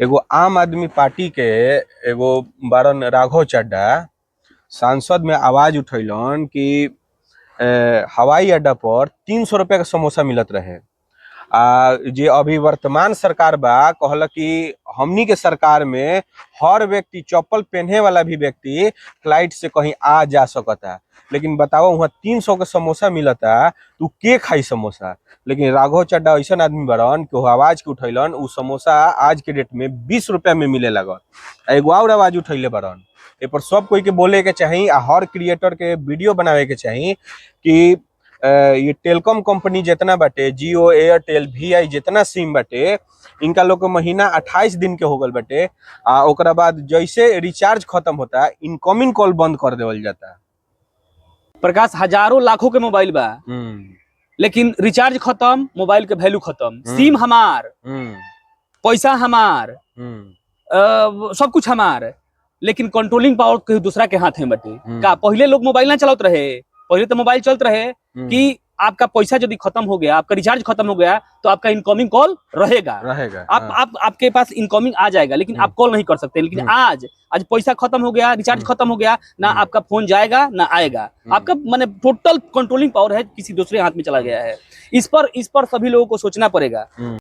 एगो आम आदमी पार्टी के एगो बारन राघव चड्ढा सांसद में आवाज उठैलन कि हवाई अड्डा पर 300 रुपया के समोसा मिलत रहे। आ जे अभी वर्तमान सरकार बा कहलक कि हमनी के सरकार में हर व्यक्ति, चप्पल पहने वाला भी व्यक्ति फ्लाइट से कहीं आ जा सकता। लेकिन बताओ, वहाँ 300 के समोसा मिलता तो के खाई समोसा? लेकिन राघव चड्ढा ऐसा आदमी बड़न कि वो आवाज के उठैलन, उ समोसा आज के डेट में 20 रुपया में मिले लागल। आ एगो और आवाज उठैले बड़न, ए पर सब कोई के बोले के चाही आ हर क्रिएटर के वीडियो बनावे के चाही कि ये टेलीकॉम कंपनी जितना बाटे, जियो, एयरटेल, वीआई, जितना सिम बाटे, इनका लोग के महीना 28 दिन के हो गल बाटे आ ओकरा बाद जैसे रिचार्ज खत्म होता, इनकमिंग कॉल बंद कर देवल जाता। प्रकाश, हजारों लाखों के मोबाइल बा, लेकिन रिचार्ज खत्म, मोबाइल के वैल्यू खत्म। सिम हमार, पैसा हमार, सब कुछ हमार, लेकिन कंट्रोलिंग पावर केहू दूसरा के हाथ में बाटे। का पहले लोग मोबाइल ना चलाते रहे? पहले तो मोबाइल चलते रहे कि आपका पैसा यदि खत्म हो गया, आपका रिचार्ज खत्म हो गया, तो आपका इनकमिंग कॉल रहेगा। रहेगा। आप आप आपके पास इनकमिंग आ जाएगा, लेकिन आप कॉल नहीं कर सकते। लेकिन आज आज पैसा खत्म हो गया, रिचार्ज खत्म हो गया ना, आपका फोन जाएगा ना आएगा। आपका माने टोटल कंट्रोलिंग पावर है, किसी दूसरे हाथ में चला गया है। इस पर सभी लोगों को सोचना पड़ेगा।